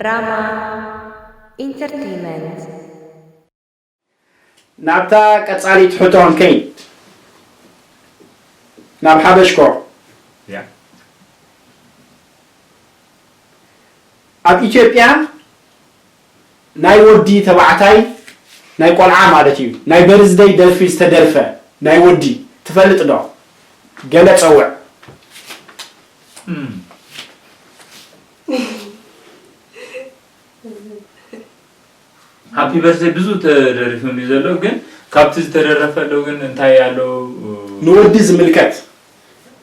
ራማ ኢንተርቴይመንት። ናብታ ቀጻሊት ሕቶ ክንከይድ፣ ናብ ሓበሽኮ። ያ ኣብ ኢትዮጵያ ናይ ወዲ ተባዕታይ ናይ ቆልዓ ማለት እዩ ናይ በርዝደይ ደርፊ ዝተደርፈ ናይ ወዲ ትፈልጥ ዶ? ገለ ጸውዕ። ሃፒ በርዝደይ ብዙ ተደሪፉ እንዲ ዘሎ ግን ካብቲ ዝተደረፈ ኣሎ ግን እንታይ ኣሎ? ንወዲ ዝምልከት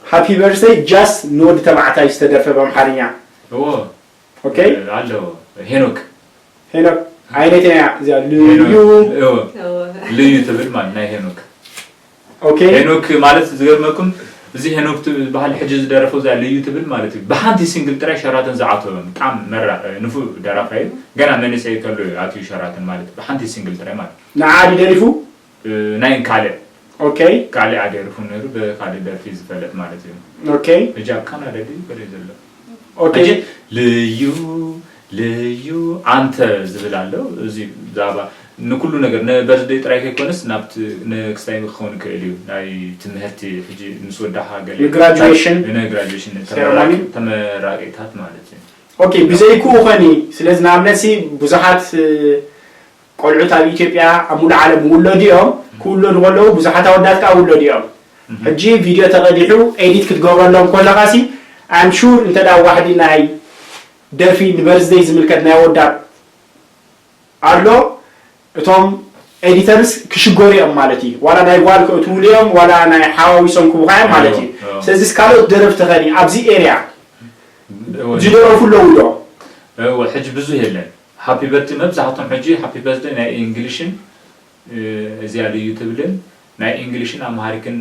ሃፒ በርዝደይ ጃስት ንወዲ ተባዕታይ ዝተደርፈ ብኣምሓርኛ። እዎ ኦኬ ኣሎ። ሄኖክ ሄኖክ ዓይነት እያ እዚኣ ልዩ እዎ ልዩ ትብል ማለት ናይ ሄኖክ ኦኬ ሄኖክ ማለት ዝገርመኩም እዚ ሄኖክ ትብል ባህል ሕጂ ዝደረፈው እዛ ልዩ ትብል ማለት እዩ። ብሓንቲ ሲንግል ጥራይ ሸራተን ዝዓተወ ብጣዕሚ መራ ንፉዕ ደራፋይ እዩ። ገና መንእሰይ ከሎ እዩ ኣትዩ ሸራተን ማለት ብሓንቲ ሲንግል ጥራይ ማለት ንዓዲ ደሪፉ ናይን ካልእ ኦኬ ካልእ ኣደርፉ ነሩ ብካልእ ደርፊ ዝፈለጥ ማለት እዩ። ኦኬ ሕጂ ኣብ ካናዳ ድዩ በለ ዘሎ ኦኬ ሕጂ ልዩ ልዩ ኣንተ ዝብል ኣሎ። እዚ ብዛዕባ ንኩሉ ነገር ንበርዝደይ ጥራይ ከይኮነስ ናብቲ ንክስታይ ክኸውን ይክእል እዩ። ናይ ትምህርቲ ሕጂ ምስ ወዳኻ ገለ ንግራጁዌሽን ንግራጁዌሽን ሴረሞኒ ተመራቂታት ማለት እዩ። ኦኬ ብዘይክኡ ኾኒ ስለዚ ንኣብነት ሲ ብዙሓት እ፣ ቆልዑት ኣብ ኢትዮጵያ ኣብ ሙሉእ ዓለም ይውለዱ እዮም። ክውለዱ ከለዉ ብዙሓት ኣወዳት ከዓ ይውለዱ እዮም። ሕጂ ቪድዮ ተቐዲሑ ኤዲት ክትገብረሎም ከለኻ ሲ ኣም ሹር እንተ ደኣ ዋሕዲ ናይ ደርፊ ንበርዝደይ ዝምልከት ናይ ኣወዳት ኣሎ እቶም ኤዲተርስ ክሽገሩ እዮም ማለት እዩ። ዋላ ናይ ጓል ከእትውሉ እዮም ዋላ ናይ ሓዋዊሶም ክቡኻ እዮም ማለት እዩ። እዎ። ስለዚስ ካልኦት ደረፍቲ ኸዲ ኣብዚ ኤርያ ዝደረፉ ኣለዉ ዶ? እወ ሕጂ ብዙ የለን። ሃፒ በርቲ መብዛሕቶም ሕጂ ሃፒ በርዝደይ ናይ ኢንግሊሽን እዚኣ ልዩ ትብልን ናይ ኢንግሊሽን ኣምሃሪክን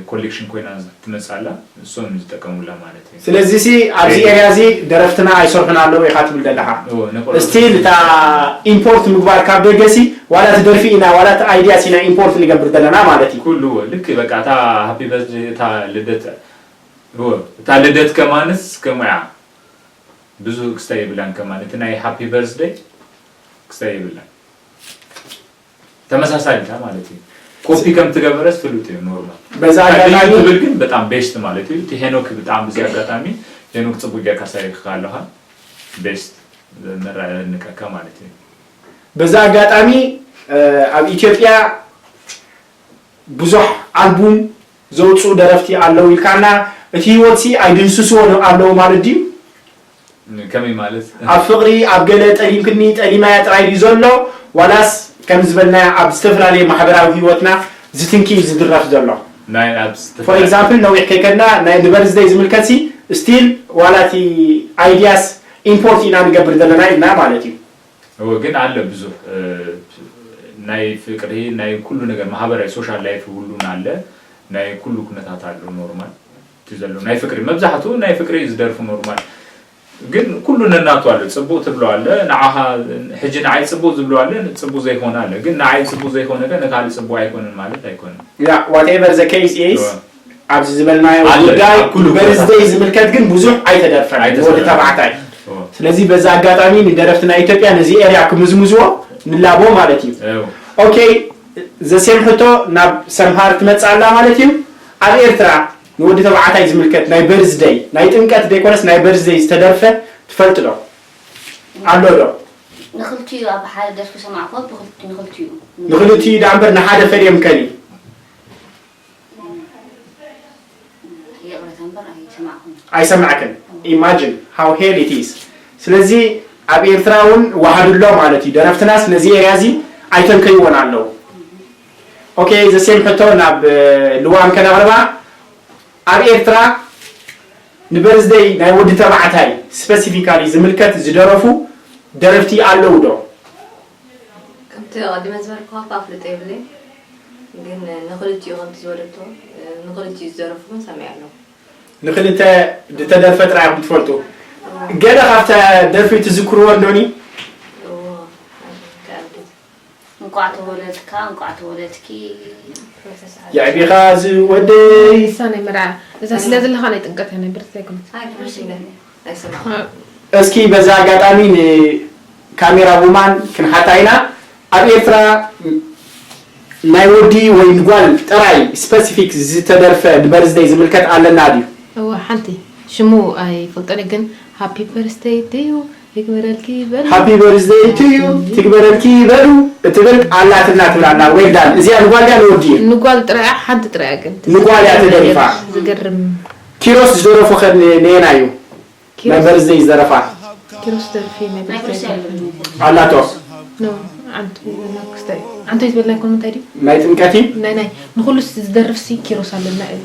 ኮሌክሽን ኮይና ትመፅእ ኣላ። እሶም ዝጥቀሙላ ማለት እዩ። ስለዚ ሲ ኣብዚ ኤርያ እዚ ደረፍትና ኣይሰርሑን ኣለዉ ኢኻ ትብል ዘለኻ። እወ፣ ንቆልዑ- ስቲል እታ ኢምፖርት ምግባር ካብ ደገ ሲ ዋላ እቲ ደርፊ ኢና ዋላ እቲ ኣይድያስ ኢና ኢምፖርት ንገብር ዘለና ማለት እዩ። ኩሉ እወ፣ ልክ በቃ እታ ሃፒ በርዝደይ እታ ልደት እወ፣ እታ ልደት ከማንስ ከምኡ እያ። ብዙ ክስታይ የብላን ከማን እቲ ናይ ሃፒ በርዝደይ ክስታይ የብላን። ተመሳሳሊ እታ ማለት እዩ። ኮፒ ከም ትገበረስ ፍሉጥ እዩ ኖርማል። በዛ ልዩ ኣጋጣሚ ትብል ግን በጣም ቤስት ማለት እዩ። እቲ ሄኖክ ብጣዕሚ ብዚ ኣጋጣሚ ሄኖክ ጽቡቅ ጌርካ ሰሪሕካ ኣለኻ። ቤስት መራ የድንቀካ ማለት እዩ። በዛ ኣጋጣሚ ኣብ ኢትዮጵያ ብዙሕ ኣልቡም ዘውፅኡ ደረፍቲ ኣለዉ ኢልካና እቲ ህይወትሲ ኣይድህስስዎ ኣለዉ ማለት ድዩ? ከመይ ማለት? ኣብ ፍቕሪ ኣብ ገለ ጠሊምክኒ ጠሊማያ ጥራይ ድዩ ዘሎ ዋላስ ከም ዝበልናዮ ኣብ ዝተፈላለየ ማሕበራዊ ህይወትና ዝትንኪ እዩ ዝድረፍ ዘሎ? ናይ ኣብ ፎር ኤግዛምፕል ነዊሕ ከይከድና ናይ ንበርዝደይ ዝምልከትሲ ስቲል ዋላ እቲ ኣይድያስ ኢምፖርት ኢና ንገብር ዘለና ኢልና ማለት እዩ። እወ ግን ኣለ ብዙሕ ናይ ፍቅሪ ናይ ኩሉ ነገር ማህበራዊ ሶሻል ላይፍ ሁሉን ኣለ ናይ ኩሉ ኩነታት ኣሎ ኖርማል እቲ ዘሎ ናይ ፍቅሪ መብዛሕቱ ናይ ፍቅሪ ዝደርፉ ኖርማል ግን ኩሉ ነናቱ ኣለ ጽቡቅ ትብሎ ኣለ ንዓኻ ሕጂ ንዓይ ጽቡቅ ዝብሎ ኣለ ጽቡቅ ዘይኮነ ኣለ ግን ንዓይ ጽቡቅ ዘይኮነ ከ ንካሊ ጽቡቅ ኣይኮነን ማለት ኣይኮነን Yeah, whatever the case is ኣብዚ ዝበልናዮ ኣለ፣ ጉዳይ ኣብ ኩሉ በርዝደይ ዝምልከት ግን ብዙሕ ኣይተደርፈን ኣይተሰርሐን። ወዲ ተባዕታይ እወ። ስለዚ በዛ ኣጋጣሚ ንደረፍቲ ናይ ኢትዮጵያ ነዚ ኤርያ ክምዝምዝዎ ንላቦ ማለት እዩ እወ። ኦኬ ዘሴም ሕቶ ናብ ሰምሃር ትመፅእ ኣላ ማለት እዩ ኣብ ኤርትራ ንወዲ ተባዕታይ ዝምልከት ናይ በርዝደይ ናይ ጥምቀት ዘይኮነስ ናይ በርዝደይ ዝተደርፈ ትፈልጥ ዶ ኣሎ ዶ ንክልቲኡ ኣብ ሓደ ደርፊ ሰማዕኮ ንክልቲኡ ንክልቲኡ ዳ እምበር ንሓደ ፈልዮም ከኒ ይቕረታ እምበር ኣይሰማዕኩን ኣይሰማዕክን imagine how hell it is ስለዚ ኣብ ኤርትራ እውን ዋሃዱ ኣሎ ማለት እዩ ደረፍትናስ ነዚ ኤርያ እዚ ኣይተንከይዎን ኣለዉ ኦኬ ዘሴም ሕቶ ናብ ልዋም ከነቕርባ ኣብ ኤርትራ ንበርዝደይ ናይ ወዲ ተባዕታይ ስፐሲፊካሊ ዝምልከት ዝደረፉ ደረፍቲ ኣለዉ ዶ ከምቲ ኣቐዲመ ዝበልኩኻ እኳ ኣፍልጦ የብለይ ግን ንኽልቲኡ ከምቲ ዝበለቶ ንኽልቲኡ ዝደረፉ ግን ሰሚዐ ኣለኹ ንክልተ ዝተደርፈ ጥራይ ኢኹም ትፈልጡ ገለ ካብተ ደርፊ ትዝክርዎ እንዶኒ እዎ ከኣልኩት እንቋዕ ተወለድካ እንቋዕ ተወለድኪ የዕቢኻ ዝወደይ እሳ ናይ መርዓ እዛ ስለ ዘለኻ ናይ ጥምቀት ናይ ብርት ኣይኮነት ኣይኮነሽ ኣይሰማዕኩ እስኪ በዛ ኣጋጣሚ ንካሜራ ውማን ክንሓታ ኢና። ኣብ ኤርትራ ናይ ወዲ ወይ ንጓል ጥራይ ስፐሲፊክ ዝተደርፈ ንበርዝደይ ዝምልከት ኣለና ድዩ? እወ ሓንቲ ሽሙ ኣይፈልጦን ግን ሃፒ በርዝደይ ድዩ ይግበረልኪ በሉ። ሃፒ በርዝደይ ቱ ዩ ትግበረልኪ ይበሉ እትብል ኣላትና ትብል ኣላ። ዌልዳን እዚኣ ንጓል ድያ ንወዲ እዩ? ንጓል ጥራያ ሓንቲ ጥራያ ግን ንጓል እያ ተደሪፋ። ዝገርም ኪሮስ ዝደረፎ ከ ነየና እዩ? ናይ በርዝደይ ዝደረፋ ኪሮስ ደርፊ ናይ በርዝደይ ኣላቶ። ኖ ዓንቱ ይበልና ክስታይ ዓንቱ ይበልና ይኮን እንታይ ድዩ? ናይ ጥምቀት እዩ? ናይ ናይ ንኩሉ ዝደርፍ ሲ ኪሮስ ኣለና እዩ።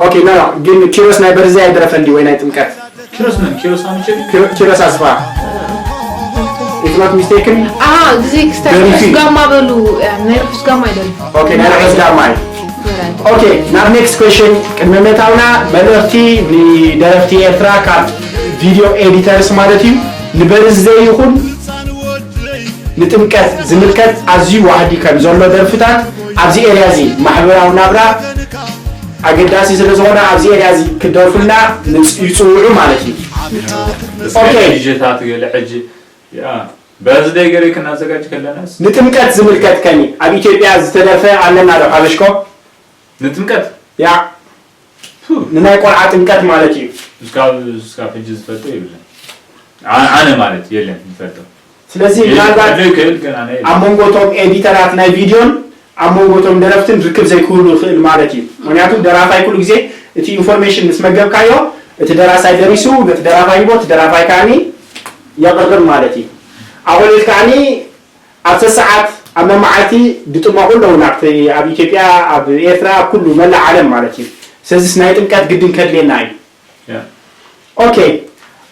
ኦኬ ኖ ኖ ግን ኪሮስ ናይ በርዝደይ ኣይደረፈን ድዩ ወይ ናይ ጥምቀት? ኪሮስ መን ኪሮስ ኣምቸ ኪሮ- ኪሮስ ኣስፋ if not mistaken ኣሃ እዚ ክስታይ ደሪፊ። ርሑስ ጋማ በሉ። ያ፣ ናይ ርሑስ ጋማ ይደርፍ ኦኬ ናይ ርሑስ ጋማ እዩ። ኦኬ ናብ ኔክስት ኩዌሽን ቅድሚ ምእታውና መልእኽቲ ንደረፍቲ ኤርትራ ካብ ቪድዮ ኤዲተርስ ማለት እዩ። ንበርዝደይ ይኹን ንጥምቀት ዝምልከት ኣዝዩ ዋህዲ ከም ዘሎ ደርፍታት ኣብዚ ኤርያ እዚ ማሕበራዊ ናብራ ኣገዳሲ ስለ ዝኾነ ኣብዚ ኤርያ እዚ ክደርፉልና ንጽ- ይጽውዑ ማለት እዩ። ኦኬ። ዲጀታት ገለ ሕጂ ያ በርዝደይ ገለ ክናዘጋጅ ከለናስ ንጥምቀት ዝምልከት ከኒ ኣብ ኢትዮጵያ ዝተደርፈ ኣለና ዶ ሓበሽኮ? ንጥምቀት ያ ንናይ ቆልዓ ጥምቀት ማለት እዩ። እስካብ እስካብ ሕጂ ዝፈልጦ የብለን። ዓ- ኣነ ማለት የለን ዝፈልጦ። ስለዚ የለን ምናልባት ክህሉ ይክእል ግን ኣነ የለን። ኣብ መንጎ ቶም ኤዲተራት ናይ ቪድዮን ኣብ መንጎ ቶም ደረፍትን ርክብ ዘይክህሉ ይኽእል ማለት እዩ። ምክንያቱ ደራፋይ ኩሉ ግዜ እቲ ኢንፎርሜሽን ምስ መገብካዮ እቲ ደራሳይ ደሪሱ ነቲ ደራፋይ ይቦ እቲ ደራፋይ ከዓኒ የቕርብ ማለት እዩ። ኣቆልት ከዓኒ ኣብ ሰሰዓት ኣብ መመዓልቲ ድጥመቑ ኣለዉ ናብቲ ኣብ ኢትዮጵያ ኣብ ኤርትራ ኣብ ኩሉ መላእ ዓለም ማለት እዩ። ስለዚስ ናይ ጥምቀት ግድን ከድልየና እዩ። ያ። ኦኬ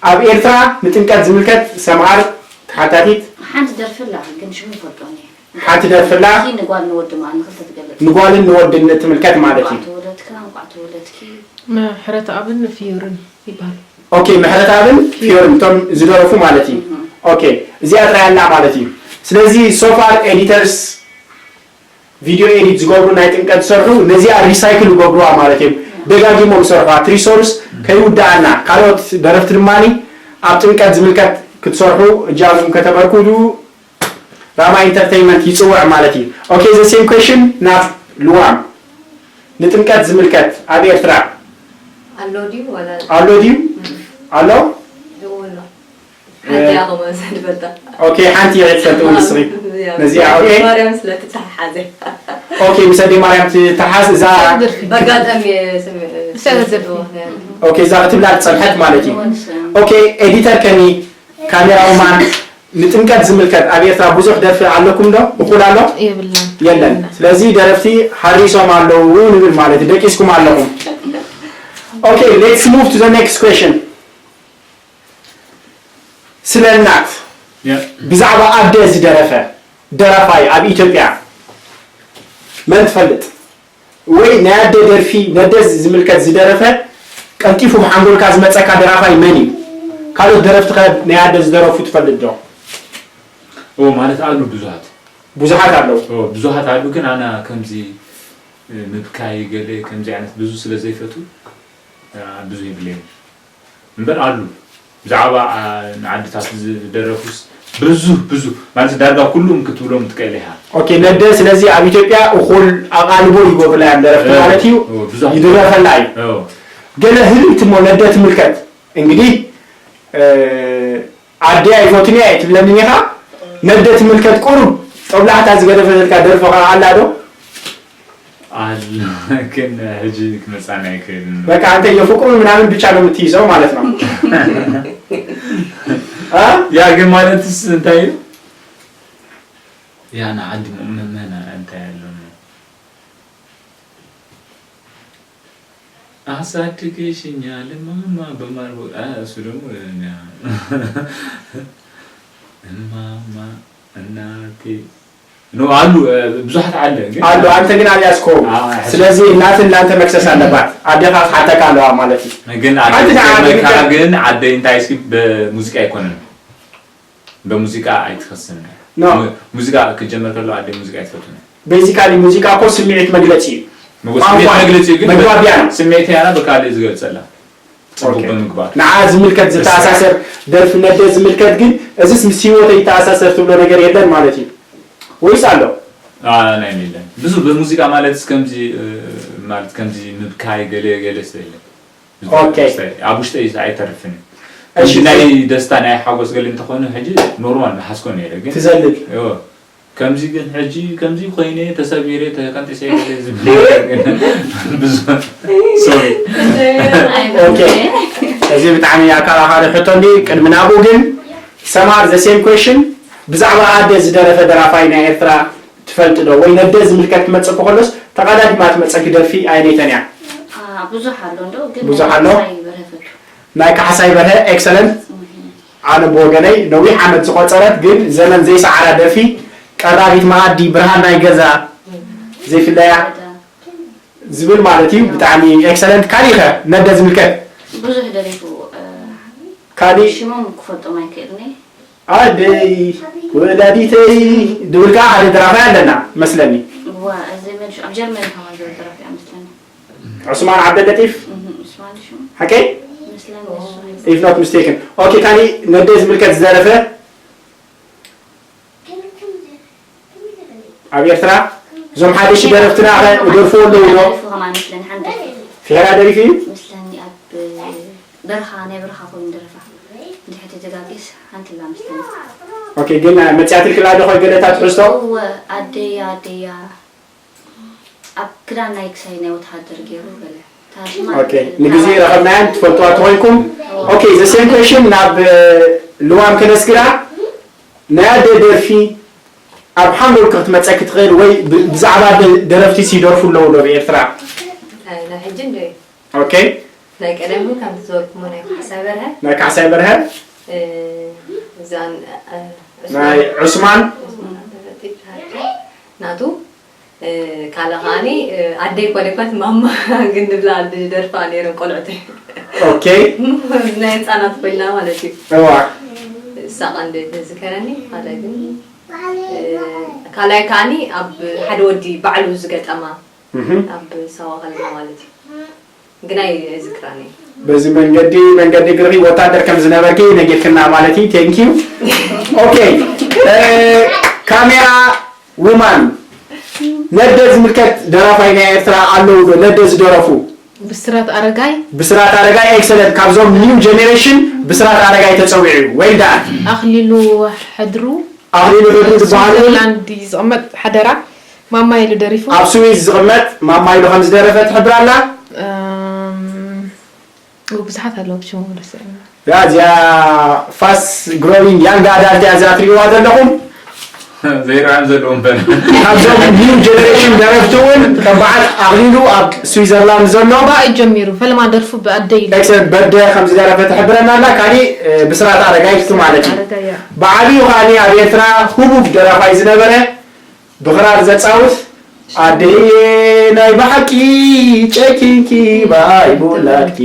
ኣብ ኤርትራ ንጥምቀት ዝምልከት ሰምሃር ተሓታቲት ሓንቲ ደርፊ ኣላ ግን ሽሙ ይፈልጦ እየ ሓንቲ ደርፊ ኣላ እዚ ንጓል ንወዲ ማለት ንክልተ ትገልጽ ንጓልን ንወድን እትምልከት ማለት እንኳዕ እዩ። ተወለድካ እንኳዕ ተወለድኪ ምሕረት ኣብን ፍዮርን ይበሃል። ኦኬ ምሕረትኣብን ፍዮርን እቶም ዝደረፉ ማለት እዩ። ኦኬ እዚኣ ጥራይ ኣላ ማለት እዩ። ስለዚ ሶፋር ኤዲተርስ ቪድዮ ኤዲት ዝገብሩ ናይ ጥምቀት ዝሰርሑ ነዚኣ ሪሳይክል ይገብሩዋ ማለት እዮም። ደጋጊሞም ይሰርሑዋ እቲ ሪሶርስ ከይውድኣና ካልኦት ደረፍቲ ድማ ኣብ ጥምቀት ዝምልከት ክትሰርሑ እጃምኩም ከተበርክቱ ራማ ኢንተርቴይንመንት ይፅውዕ ማለት እዩ። ኦኬ the same question ናብ ልዋም ንጥምቀት ዝምልከት ኣብ ኤርትራ ኣሎ ድዩ ወላ ኣሎ ድዩ? ኣሎ እዎ ኣሎ ሓንቲ እያ ከምኡ ዝፈልጣ ኦኬ ሓንቲ እየ ትፈልጥ እውን ንስኺ ነዚኣ ኦኬ ማርያም ስለ ትተሓሓዘ ኦኬ ምስ ኣደይ ማርያም ትተሓዝ እዛ ደርፊ በጋጠሚ ብሰብ ደርፊ ኦኬ እዛ ክትብላ ዝፀንሐት ማለት እዩ። ኦኬ ኤዲተር ከኒ ካሜራ ውማን ንጥምቀት ዝምልከት ኣብ ኤርትራ ብዙሕ ደርፊ ኣለኩም ዶ? እኩል ኣሎ? የብልና የለን። ስለዚ ደረፍቲ ሓሪሶም ኣለዉ ንብል ማለት እዩ። ደቂስኩም ኣለኹም። ኦኬ let's move to the next question ስለ እናት ያ ብዛዕባ ኣደ ዝደረፈ ደራፋይ ኣብ ኢትዮጵያ መን ትፈልጥ? ወይ ናይ ኣደ ደርፊ ነደ ዝምልከት ዝደረፈ ቀልጢፉ ብሓንጎልካ ዝመፀካ ደራፋይ መን እዩ? ካልኦት ደረፍቲ ከ ናይ ኣደ ዝደረፉ ትፈልጥ ዶ? ኦ ማለት ኣሉ ብዙሃት ብዙሓት ኣለዉ። ኦ ብዙሃት ኣሉ ግን ኣና ከምዚ እ፣ ምብካይ ገለ ከምዚ ዓይነት ብዙ ስለ ዘይፈቱ እ፣ ብዙ የብለይን እምበር ኣሉ ብዛዕባ ኣ፣ ንዓድታት ዝደረፉስ ብዙ ብዙ ማለት ዳርጋ ኩሉም ክትብሎም ትክእል ኢኻ። ኦኬ ነደ ስለዚ ኣብ ኢትዮጵያ እኹል ኣቓልቦ ይገብርላ እዮም ደረፍቲ እ፣ ማለት እዩ እ፣ ብዙሕ ይድረፈላ እዩ። እ፣ ገለ ህልምቲ እሞ ነደ ትምልከት እንግዲህ እ፣ ኣደ ኣይፈቱን እየ ኣይትብለንን ኢኻ። ነደ ትምልከት ቁሩብ ጦብላሕታ ዝገደፈተልካ ደርፊ ኸዓ ኣላ ዶ? ኣላ ግን ሕጂ ክመጻና ኣይክእልን። በቃ አንተ የፍቅሩን ምናምን ብቻ ነው የምትይዘው ማለት ነው። አ? ያ ግን ማለትስ እንታይ እዩ? ያ ንዓዲ መመና እንታይ ኣሎ ነው? አሳድገሽኛል እማማ በማር አ፣ እሱ ደግሞ እኛ እማማ እናቴ ኖ አሉ እ፣ ብዙሓት አለ ግን አሉ አንተ ግን አልያዝከውም። አዎ፣ ስለዚህ እናትን እናንተ መክሰስ አለባት። አደኻ ካተካ ኣለዋ ማለት እዩ። ግን አንተ አደ ጋር መካ አደ ግን አደ እንታይ እስኪ በሙዚቃ አይኮንም በሙዚቃ አይትኸስም ኖ። ሙዚቃ ክጀመር ከሎ አደ ሙዚቃ አይትፈቱን ቤዚካሊ ሙዚቃ እኮ ስምዒት መግለፂ እዩ። ስሜት መግለፂ ግን መግባቢያ ነው። ስሜት ያና በካለ ዝገልጸላ ጽቡቅ ብምግባር ንዓ ዝምልከት ዝተኣሳሰር ደርፊ ነደ ዝምልከት ግን እዚስ ምስ ህይወተይ ይተኣሳሰር ትብሎ ነገር የለን ማለት እዩ ወይስ ኣሎ? ናይ የለን ብዙ በሙዚቃ ማለት ከምዚ ማለት ከምዚ ምብካይ ገለ ገለ ስለ የለን። ኦኬ። ኣብ ውሽጠይ ኣይተርፍን። እሺ ናይ ደስታ ናይ ሓጎስ ገለ እንተኾነ ሕጂ ኖርማል ምሓዝኮ ነይረ ግን ትዘልል። ከምዚ ግን ሕጂ ከምዚ ኮይነ ተሰቢረ ተቀንጢሰ ገለ ዝብል ብዙ ሶሪ ኦኬ። እዚ ብጣዕሚ ኣከራኻሪ ሕቶ እንዲ ቅድሚ ናብኡ ግን ሰማር the same question ብዛዕባ ኣደ ዝደረፈ ደራፋይ ናይ ኤርትራ ትፈልጥ ዶ ወይ ነደ ዝምልከት ክመጸኩ ከሎስ ተቀዳዲማ ትመጸኪ ደርፊ ኣየነይተን እያ? ብዙሕ ኣሎ እንዶ ግን ብዙሕ ኣሎ? ይበረፈቱ ናይ ካሕሳይ በርሀ excellent ኣነ ብወገነይ ነዊሕ ዓመት ዝቆጸረት ግን ዘመን ዘይሰዓራ ደርፊ ቀራቢት መኣዲ ብርሃን ናይ ገዛ ዘይፍለያ ዝብል ማለት እዩ ብጣዕሚ excellent ካሊኸ ነደ ዝምልከት ብዙሕ ደሪፉ ካሊእ ሽሞም ክፈልጦም ኣይክእልኒ ኣደይ ወላዲተይ ድብል ከዓ ሓደ ደራፋይ ኣለና መስለኒ ዋ እዚ መልሽ ኣብ ጀርመን ከማን ዘሎ ደራፊ ኣመስለኒ ዑስማን ዓብደለጢፍ ዑስማን ሽሙ ሓቀይ መስለኒ እሱ if not mistaken okay ካሊእ ነደ ዝምልከት ዝደረፈ ኣብ ኤርትራ እዞም ሓደሽቲ ደረፍትና ኸ ይደርፍዎ ኣለዉ ዶ? ከማን መስለኒ ሓንቲ ፍሕራ ደሪፉ እዩ? መስለኒ ኣብ በረኻ ናይ በረኻ ኮይኑ ደረፋ እንድሕር ተዘጋጊስ ሓንቲ ላ መስለኒ ኦኬ ግን መፅያትልክላ ዶ ኸ ገለታት ትሕዝቶ? እወ ኣደያ ኣደያ ኣብ ክዳን ናይ ክሳይ ናይ ወተሃደር ገይሩ ገለ ኦኬ ንግዜ ረኸብናያን ትፈልጥዋ ተኾይንኩም ኦኬ the same question ናብ ልዋም ከነስግራ ናይ ኣደ ደርፊ ኣብ ሓንጎልኪ ክትመፀኪ ትኽእል ወይ ብዛዕባ ኣደ ደረፍቲ ሲደርፉ ኣለዉ ዶ ብኤርትራ ናይ ሕጂ እንደ ኦኬ ናይ ቀደም ግን ከምቲ ዝበልኩሞ ናይ ካሕሳይ በርሀ ናይ ካሕሳይ በርሀ እዛን ናይ ዑስማን ናቱ ካልእ ከዓኒ ኣደይ ኮነ እኳ ማማ ግን ንብላ ዝደርፋ ነይረን ቆልዑተይ ኦኬ ናይ ህፃናት ኮይና ማለት እዩ እዋ እሳ ቀንዲ ተዝከረኒ ካልእ ግን ካልኣይ ከዓኒ ኣብ ሓደ ወዲ ባዕሉ ዝገጠማ ኣብ ሳዋ ከለና ማለት እዩ ግን ኣይዝክራን እዩ በዚ መንገዲ መንገዲ እግርኺ ወታደር ከም ዝነበርኪ ነጊርክና ማለት እዩ thank you okay ካሜራ ውማን ነደ ዝምልከት ደራፋይ ናይ ኤርትራ ኣለዉ ዶ ነደ ዝደረፉ ብስራት ኣረጋይ ብስራት ኣረጋይ excellent ካብዞም new generation ብስራት ኣረጋይ ተፀዊዑ እዩ well done ኣኽሊሉ ሕድሩ ኣኽሊሉ ሕድሩ ዝበሃል እውን ስዊዘርላንድ እዩ ዝቕመጥ ሓደራ ማማ ኢሉ ደሪፉ ኣብ ስዊዝ ዝቕመጥ ማማ ኢሉ ከም ዝደረፈ ትሕብር ኣላ እም፣ ው፣ ብዙሓት ኣለዉ ሽሞም ረሲዐ ያ እዚኣ fast growing young adult እያ እዚኣ ትሪእዋ ዘለኹም ዘይረኣዮም ዘለዎም በል ካብዞም new generation ደረፍቲ እውን ከም በዓል ኣኽሊሉ ኣብ ስዊዘርላንድ ዘሎ ባእ ጀሚሩ ፈለማ ደርፉ ብኣደይ ኢሉ excellent በደ ከም ዝደረፈ ትሕብረና ኣላ ካሊእ እ፣ ብስራት ኣረጋይ ማለት እዩ ኣረጋያ ብዓብዩ ከዓኒ ኣብ ኤርትራ ህቡብ ደራፋይ ዝነበረ ብኽራር ዘጻውት ኣደየ ናይ ብሓቂ ጨኪንኪ ብኣይ ብውላድኪ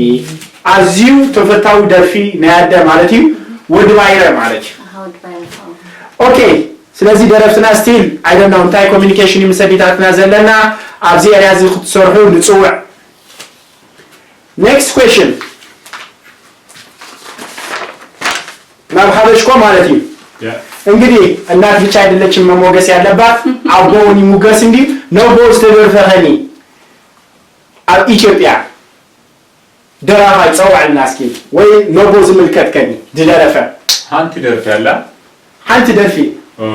ኣዝዩ ተፈታዊ ደርፊ ናይ ኣደ ማለት እዩ ወዲ ባይረ ማለት እዩ ሃውድ ባይረፋው okay ስለዚ ደረፍትና still I don't know እንታይ communication እዩ ምስ ኣዴታትና ዘለና ኣብዚ area እዚ ክትሰርሑ ንጽውዕ next question ናብ ሓበሽኮ ማለት እዩ እንግዲህ እናት ብቻ አይደለችም መሞገስ ያለባት አቦውን ይሙገስ እንዲ ነቦ ዝተደርፈኸኒ ኣብ ኢትዮጵያ ደራፋይ ጸዋዕልና እስኪ ወይ ነቦ ዝምልከት ከኒ ዝደረፈ ሓንቲ ደርፊ ኣላ ሓንቲ ደርፊ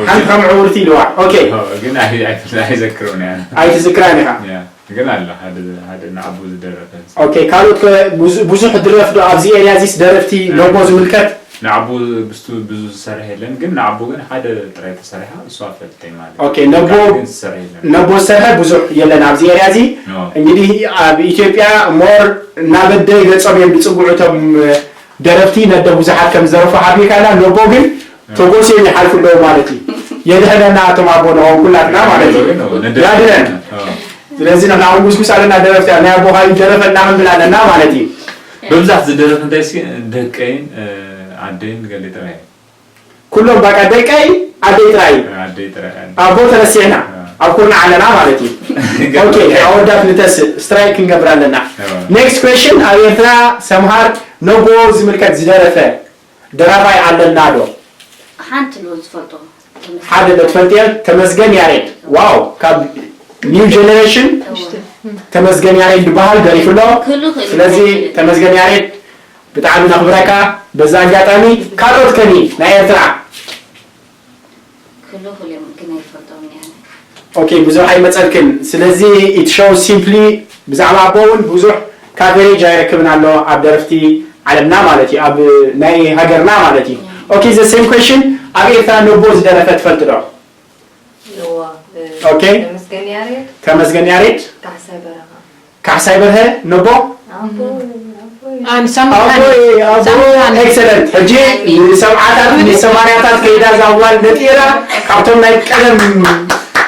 ሓንቲ ከም ዕውርቲ ኢልዋ okay ግን ኣይዘክረውን እያ ኣይትዝክራን ኢኻ ግን ኣሎ ሓደ ንዓቡ ዝደረፈ okay ካልኦት ብዙሕ ድረፍ ዶ ኣብዚ area ዚስ ደረፍቲ ነቦ ዝምልከት ንዓቡ ብስቱ ብዙ ዝሰርሕ የለን ግን ንዓቡ ግን ሓደ ጥራይ ተሰሪሓ እሷ ፈልጠይ ማለት okay ነቦ ግን ዝሰርሕ የለን ነቦ ዝሰርሐ ብዙሕ የለን ኣብዚ area ዚ No. እንግዲህ ኣብ ኢትዮጵያ more እናበደ ገጾም እዮም ዝጽውዑ እቶም ደረፍቲ ነደ ብዙሓት ከም ዝደረፉ ሓቢርካ ኢና ነቦ ግን ተጎስዮም ይሓልፉ ኣለዉ ማለት እዩ የድሕነና እቶም ኣቦ ንኾም ኩላትና ማለት እዩ ያድነን ስለዚ ንሕና እውን ጉስጉስ ኣለና ደረፍቲ ናይ ኣቦኻ ይደረፈልና ክንብል ኣለና ማለት እዩ ብብዛት ዝደረፍ እንታይ እስኪ ደቀይን ኣደይን ገሊ ጥራይ ኩሎም በቃ ደቀይ ኣደይ ጥራይ ኣደይ ጥራይ ኣቦ ተረሲዕና ኣብ ኩርና ኣለና ማለት እዩ okay ኣወዳት ንተስእ strike ክንገብር ኣለና next question ኣብ ኤርትራ ሰምሃር ነቦ ዝምልከት ዝደረፈ ደራፋይ ኣለና ዶ? ሓንቲ ሎ ዝፈልጦ ተመስገን። ሓደ ዶ ትፈልጥዮ? ተመስገን ያሬድ። ዋው፣ ካብ ኒው ጀነሬሽን እወ። ተመስገን ያሬድ ዝበሃል ደሪፉ ኣሎ። ክሉ ክሉ ስለዚ ይፈልጥ። ተመስገን ያሬድ ብጣዕሚ ነኽብረካ። በዛ ኣጋጣሚ ካልኦት ከኒ ናይ ኤርትራ ክሉ ክሉ እዮም ግን ኣይፈልጦም ያለ። ኦኬ፣ ብዙሕ ኣይመጸልክን። ስለዚ it shows simply ብዛዕባ ኣቦ እውን ብዙሕ ካቨሬጅ ኣይረክብን ኣሎ ኣብ ደረፍቲ ዓለምና ማለት እዩ፣ ኣብ ናይ ሃገርና ማለት እዩ። ኦኬ፣ the same question፣ ኣብ ኤርትራ ነቦ ዝደረፈ ትፈልጥ ዶ? እዋ ኦኬ። ተመስገን ያሬድ ተመስገን ያሬድ፣ ካሕሳይ በረኻ ካሕሳይ በርሀ ነቦ ኣቦ ኣቦ ኣንሳም ኣቦይ ኣቦ። ኤክሰለንት። ሕጂ ንሰብዓታት ንሰማንያታት ከይዳ እዛ ጓል ነጢራ ካብቶም ናይ ቀደም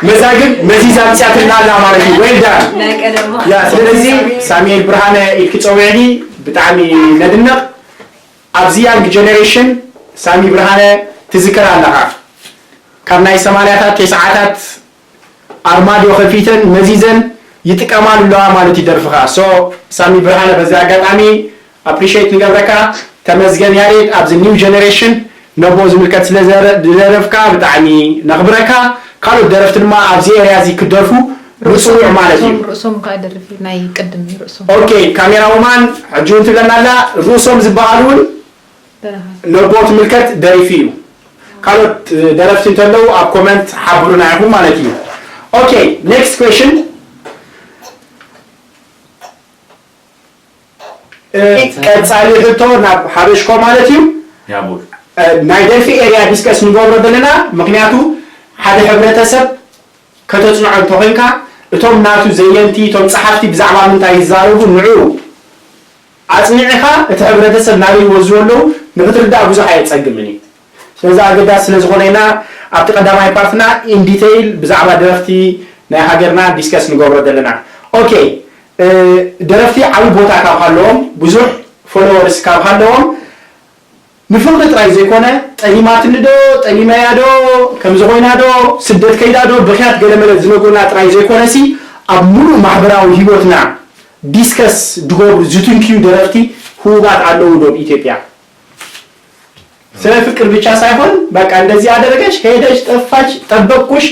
መዛግብ መዚዛ ኣምፅያትና ኣላ ማለት እዩ። ዌል ዳን። ናይ ቀደማ ያ ስለዚ ሳሙኤል ብርሃነ ኢልኪ ፀዊዕኒ ብጣዕሚ ነድንቕ። ኣብዚ ያንግ ጀነሬሽን ሳሚ ብርሃነ ትዝክር ኣለኻ። ካብ ናይ ሰማንያታት ተስዓታት ኣርማድዮ ከፊተን መዚዘን ይጥቀማሉ ኣለዋ ማለት እዩ ደርፍኻ። So ሳሚ ብርሃነ በዚ ኣጋጣሚ ኣፕሪሼት ንገብረካ። ተመስገን ያሬድ ኣብዚ ኒው ጀነሬሽን ነቦ ዝምልከት ስለ ዝደረፍካ ብጣዕሚ ነኽብረካ። ካልኦት ደረፍቲ ድማ ኣብዚ ኤርያ እዚ ክደርፉ ንፅውዕ ማለት እዩ። ርእሶም ከዓ ደርፊ ናይ ቅድም ርእሶም ኦኬ ካሜራ ውማን ሕጂ እውን ትብለና ኣላ። ርእሶም ዝበሃሉ እውን ነቦ ትምልከት ደሪፉ እዩ። ካልኦት ደረፍቲ እንተለዉ ኣብ ኮመንት ሓብሩና ኢኹም ማለት እዩ። ኦኬ ኔክስት ኩዌሽን ቀፃሊ ሕቶ ናብ ሓበሽኮ ማለት እዩ። ያቡር ናይ ደርፊ ኤርያ ዲስከስ ንገብሮ ዘለና ምክንያቱ ሓደ ሕብረተሰብ ከተፅንዖ እንተኮይንካ እቶም ናቱ ዘየንቲ እቶም ፀሓፍቲ ብዛዕባ ምንታይ ይዛረቡ ንዑ ኣፅኒዕኻ እቲ ሕብረተሰብ ናበይ ይወዝዎ ኣለዉ ንክትርዳእ ብዙሕ ኣየፀግምን እዩ። ስለዚ ኣገዳሲ ስለዝኾነ ኢና ኣብቲ ቀዳማይ ፓርትና ኢን ዲተይል ብዛዕባ ደረፍቲ ናይ ሃገርና ዲስከስ ንገብሮ ዘለና። ኦኬ ደረፍቲ ዓብዪ ቦታ ካብ ሃለዎም ብዙሕ ፎሎወርስ ካብ ሃለዎም ንፍቕሪ ጥራይ ዘይኮነ ጠሊማትኒ ዶ ጠሊመያ ዶ ከምዚ ኮይና ዶ ስደት ከይዳ ዶ ብኽያት ገለመለ ዝነግሩና ጥራይ ዘይኮነሲ ኣብ ሙሉእ ማሕበራዊ ሂወትና ዲስከስ ዝገብሩ ዝትንክዩ ደረፍቲ ህቡባት ኣለዉ ዶ ኣብ ኢትዮጵያ? ስለ ፍቅር ብቻ ሳይሆን በቃ እንደዚህ አደረገች፣ ሄደች፣ ጠፋች፣ ጠበቅኩሽ፣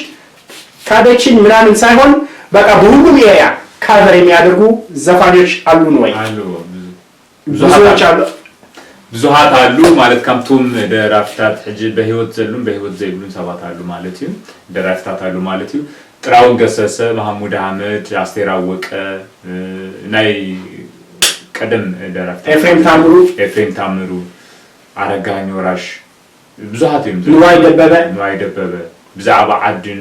ካደችኝ ምናምን ሳይሆን በቃ በሁሉም ኤሪያ ካቨር የሚያደርጉ ዘፋኞች አሉን ወይ? አሉ ብዙዎች አሉ። ብዙሃት ኣሉ ማለት ካብቶም ደራፍታት ሕጂ በህይወት ዘሉን በህይወት ዘይብሉን ሰባት ኣሉ ማለት እዩ። ደራፍታት ኣሉ ማለት እዩ። ጥራውን ገሰሰ፣ መሃሙድ ኣህመድ፣ ኣስቴር ኣወቀ፣ ናይ ቀደም ደራፍታት ኤፍሬም ታምሩ። ኤፍሬም ታምሩ፣ ኣረጋኸኝ ወራሽ ብዙሓት እዮም። ንዋይ ደበበ። ንዋይ ደበበ ብዛዕባ ዓድን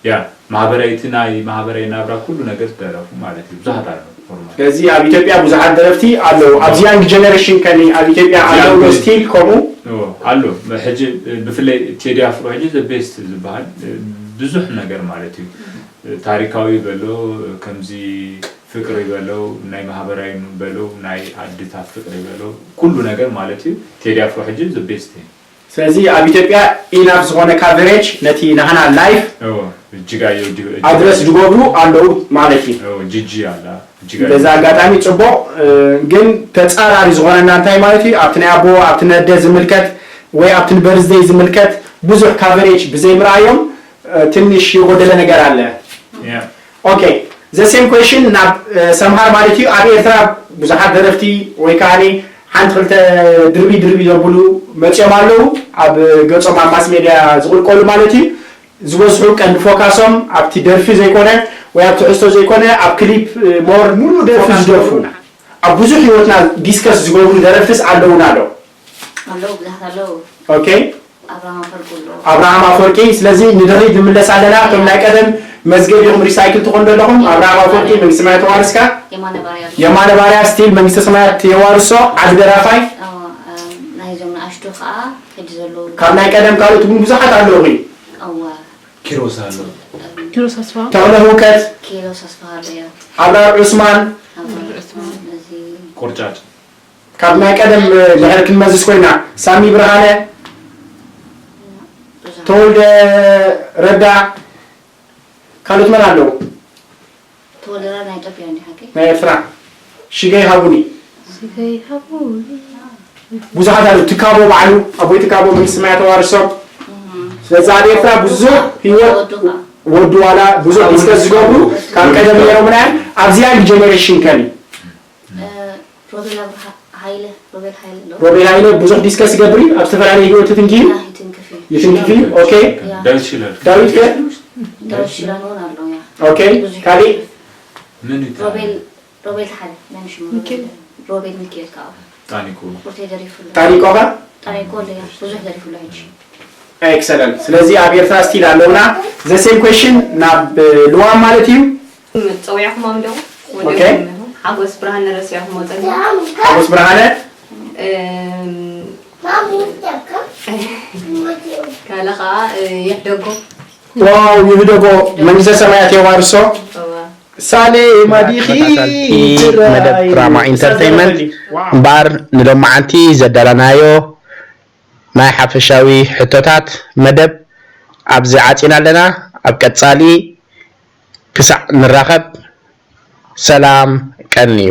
ያ ማህበራዊ እቲ ናይ ማህበራዊ ናብራ ኩሉ ነገር ዝደረፉ ማለት እዩ። ብዙሓት ኣለዉ ኖርማል። ስለዚ ኣብ ኢትዮጵያ ብዙሓት ደረፍቲ ኣለዉ። ኣብዚ ያንግ ጀነሬሽን ከኒ ኣብ ኢትዮጵያ ኣለዉ ዶ ስቲል ከምኡ? ኦ፣ ኣሎ ሕጂ ብፍላይ ቴዲ ኣፍሮ ሕጂ the best ዝበሃል ብዙሕ ነገር ማለት እዩ። ታሪካዊ በሎ ከምዚ ፍቅሪ በለው ናይ ማህበራዊ በለው ናይ ኣድታት ፍቅሪ በለው ኩሉ ነገር ማለት እዩ። ቴዲ ኣፍሮ ሕጂ the best እዩ። ስለዚ ኣብ ኢትዮጵያ ኢናፍ ዝኾነ ካቨሬጅ ነቲ ናህና ላይፍ እዎ እጅጋየሁ ዲ- ኣድረስ ዝገብሩ ኣለዉ ማለት እዩ። እዎ ጂጂ ኣላ እጅጋየሁ በዛ ኣጋጣሚ ፅቡቕ እ፣ ግን ተፃራሪ ዝኾነና እንታይ ማለት እዩ ኣብቲ ናይ ኣቦ ኣብቲ ነደ ዝምልከት ወይ ኣብቲ ንበርዝደይ ዝምልከት ብዙሕ ካቨሬጅ ብዘይምርኣዮም እ፣ ትንሽ የጎደለ ነገር ኣለ። ያ ኦኬ the same question ናብ እ፣ ሰምሃር ማለት እዩ ኣብ ኤርትራ ብዙሓት ደረፍቲ ወይ ከዓ ሓንቲ ክልተ ድርቢ ድርቢ ዘብሉ መፅኦም ኣለዉ ኣብ ገፆም ኣብ ማስ ሜድያ ዝቕልቀሉ ማለት እዩ። ዝበዝሑ ቀንዲ ፎካሶም ኣብቲ ደርፊ ዘይኮነ ወይ ኣብ ትሕዝቶ ዘይኮነ ኣብ ክሊፕ እ፣ ሞር ሙሉ ደርፊ ዝደርፉ ኣብ ብዙሕ ህይወትና ዲስከስ ዝገብሩ ደረፍትስ ኣለዉና ዶ? ኣለዉ ብዙሓት ኣለዉ። ኦኬ ኣብርሃም ኣፈወርቂ ኣለዉ። ኣብርሃም ኣፈወርቂ ስለዚ ንድሕሪት ንምለስ ኣለና እቶም ናይ ቀደም መዝገብ ኢኹም ሪሳይክል ትኾኑ ዘለኹም ኣብርሃም ኣፈወርቂ መንግስቲ ሰማያት ተዋርስካ የማነ ባርያ ኣሎ። የማነ ባርያ ስቲል መንግስቲ ሰማያት የዋርሶ ዓቢ ደራፋይ ኣዎ፣ እም፣ ናይዞም ንኣሽቱ ከዓ ሕጂ ዘለዉ ካብ ናይ ቀደም ካልኦት እውን ብዙሓት ኣለዉ ኣዋ ኪሮስ ኣሎ ኪሮስ ኣስፋ ተኽለ ህውከት ኪሮስ ኣስፋሃለዮ ኣብራር ዑስማን ኣብዚ ቆርጫጭ ካብ ናይ ቀደም ድሕር ክንመዝስ ኮይና ሳሚ ብርሃነ ተወልደ ረዳ ካልኦት መን ኣለዉ ተወልደራ ናይ ኢትዮጵያ እንዲ ሓቂ ናይ ኤርትራ ሽገይ ሃቡኒ ብዙሓት ኣሉ ትካቦ ባዕሉ ኣቦይ ትካቦ መንግስቲ ሰማያት ተዋርሶም። ስለዚ ኣብ ኤርትራ ብዙሕ ህይወት ወዱ ዋላ ብዙሕ ዲስከስ ዝገብሩ ካብ ቀደም ነይሮም ምናምን ኣብዚ ያንግ ጀነሬሽን ከሊ ሮቤል ኣብርሃ ሃይለ ሮቤል ሃይለ ኣሎ ሮቤል ሃይለ ብዙሕ ዲስከስ ይገብር እዩ ኣብ ዝተፈላለዩ ህይወት ትንኪ ና ይትንክፍ እዩ ይትንክፍ እዩ። ኦኬ ያ ዳዊት ሽለል ዳዊት ከ ዳዊት ሽላን እውን ኣሎ ያ ኦኬ ካልእ ምን ይታ ሮቤል ሮቤል ሓደ መን ሽሙ ሚኪኤል። ሮቤል ሚኪኤል ከዓ ጣኒኩ ቁርቴ ደሪፉሉ ጣኒቆ ከ ጣኒቆ ለያ ብዙሕ ደሪፉሉ ሕጂ ኤክሰለንት። ስለዚ ኣብ ኤርትራ ስቲል ኣለውና ዘ ሴም ኩዌሽን ናብ ልዋም ማለት እዩ። ጸዊዕኹሞም ዶ ኦኬ። ሓጎስ ብርሃን ረሲዕኹሞ ጸኒ ሓጎስ ብርሃነ ካለ ከዓ ይሕደጎ ዋው ይህደጎ መንግስተ ሰማያት የዋርሶ። ሳሌ ማዲኺ ተኸታተልቲ መደብ ድራማ ኢንተርቴይንመንት እምበኣር ንሎማዓንቲ ዘዳለናዮ ናይ ሓፈሻዊ ሕቶታት መደብ ኣብዚ ዓፂና ኣለና። ኣብ ቀፃሊ ክሳዕ ንራኸብ ሰላም ቀንዩ።